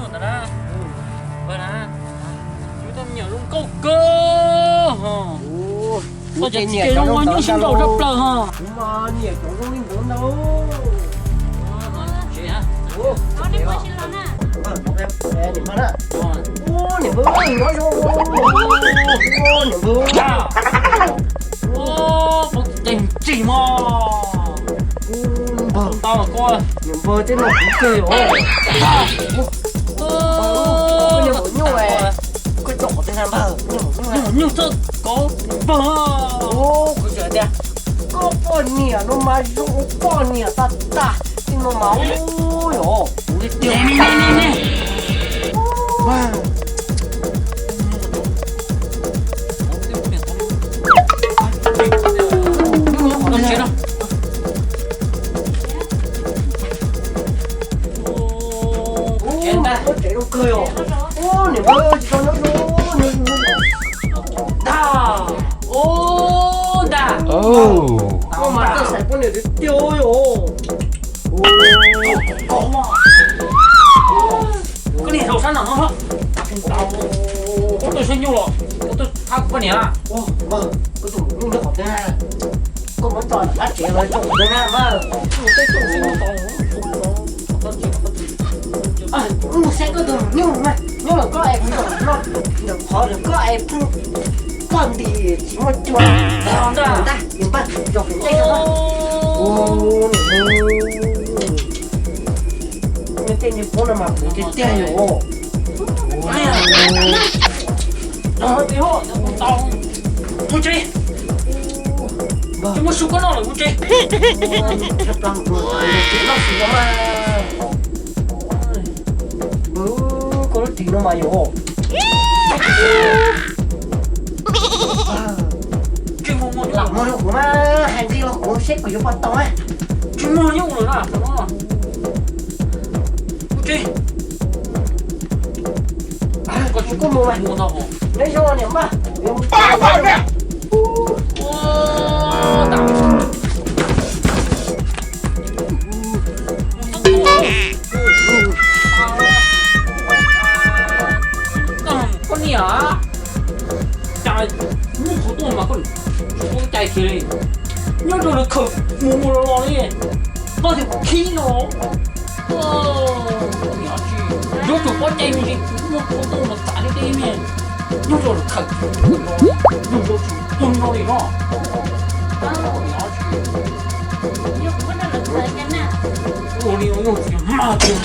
Ntawd na, npawg na, yus tej me nyuam zoo nkauj kawg ho. Koj cov txiv ces zoo ua nyuj sib nraus rau plaws ho. Kuv mas nyiam cov zoo li ntawd ntag. Niam npawg, niam npawg, niam npawg. Ces tsis mog. Npawg, tau koj niam npawg tej no kuv kawg os. Koj niam maum nyuj, koj coj qhov twg na npawg? Koj niam maum nyuj, nyuj txoj kov npawg. Kuv tseem tias koj poj niam no mas zoo poj niam tas tas, tej no mas ub yom. Ntag, ub ntag. Koj mas txawj xaiv poj niam tiag tiag yom. Koj niam zaum sab nram no, koj tuaj saib nyuj los koj tuaj thab kuv poj niam. Koj tus nyuj nyob qhov twg na? Koj muab tso nram qab tsev los tso qhov twg na npawg? Mus saib koj tus nyuj na, nyob los koj es kuv noj, nyob los koj es kuv koj ntim tsis muaj cua. Ntag, npawg, tso kuv ntsej rau. Nws tej niag pob no mas kuv tiag tiag yom. Mus tsev, tsis muaj su koj noj lawm, mus tsev. Noj su mas. Koj lub ris no mas yom. Lam muag rau kuv mas, hais ntxij los kuv seb kuv yuav puas tau na. Tsis muag nyuj lawm na, mus tsev. Koj tsis mus mas neb zoo niam npawg. Koj niam, cas muaj qhov tuaj mas koj tsis paub cai kiag li. Nyob rau lawv khawm mus mus los los li, koj twb khib no. Yuav tsum paub cai me ntsis, muaj qhov tuaj mas txav li tej me, nyob rau lawv khawm mus los li, yus yuav tsum tuag no li no. Ua li no yog tsis mag tiag.